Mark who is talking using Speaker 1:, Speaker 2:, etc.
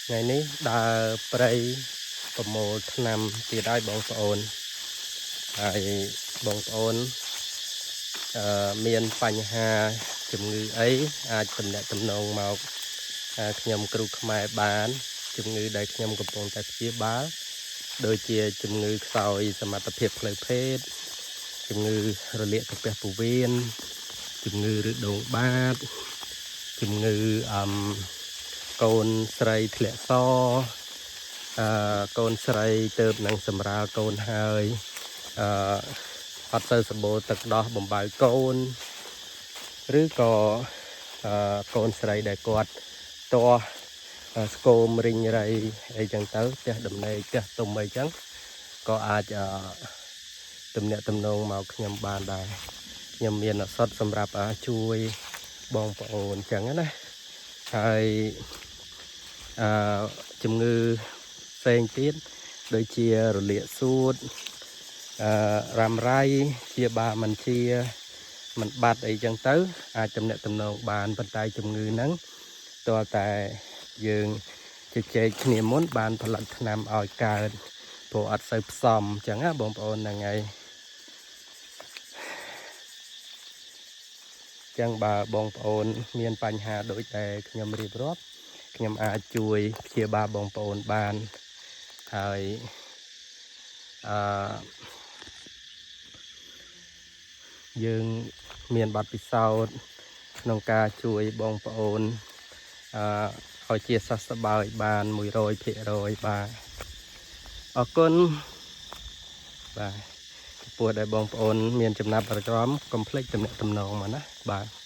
Speaker 1: ថ្ងៃនេះដើរព្រៃប្រមូលថ្នាំទៀតហើយបងប្អូនហើយបងប្អូនអឺមានបញ្ហាជំងឺអីអាចទំនាក់ទំនងមកខ្ញុំគ្រូខ្មែរបាន ជំងឺដែលខ្ញុំកំពុងតែព្យាបាលដូចជាជំងឺខ្សោយសមត្ថភាពផ្លូវភេទជំងឺរលាកកាពះពោះវៀនជំងឺឫសដូងបាតជំងឺអឹមកូនស្រីធ្លាក់សអឺកូនស្រីទៅនឹងសម្រាលកូនហើយអឺអត់ទៅសម្បូរទឹកដោះបំបៅកូនឬក៏អឺកូនស្រីដែលគាត់ទាស់ស្គមរិញរៃអីចឹងទៅផ្ទះដំណេកផ្ទះទុំអីចឹងក៏អាចអឺទំនាក់ទំនងមកខ្ញុំបានដែរខ្ញុំមានឱសថសម្រាប់ជួយបងប្អូនចឹងណាហើយអឺជំងឺផ្សេងទៀតដូចជារលាកសួតអឺរ៉ាំរ៉ៃជាបាមិនជាមិនបាត់អីចឹងទៅ អាចទំនាក់ទំនងបានប៉ុន្តែជំងឺហ្នឹងទាល់តែយើងជជែកគ្នាមុនបានផលិតថ្នាំឲ្យកើតព្រោះអត់សូវផ្សំចឹងណាបងប្អូនហ្នឹងហើយចឹងបើបងប្អូនមានបញ្ហាដូចតែខ្ញុំរៀបរាប់ខ្ញុំអាចជួយព្យាបាលបងប្អូនបានហើយអឺយើងមានបទពិសោធន៍ក្នុងការជួយបងប្អូនអឺឲ្យជាសះស្បើយបាន100%បាទអរគុណបាទចំពោះដែលបងប្អូនមានចំណាប់អារម្មណ៍កុំភ្លេចទំនាក់ទំនងមកណាបាទ។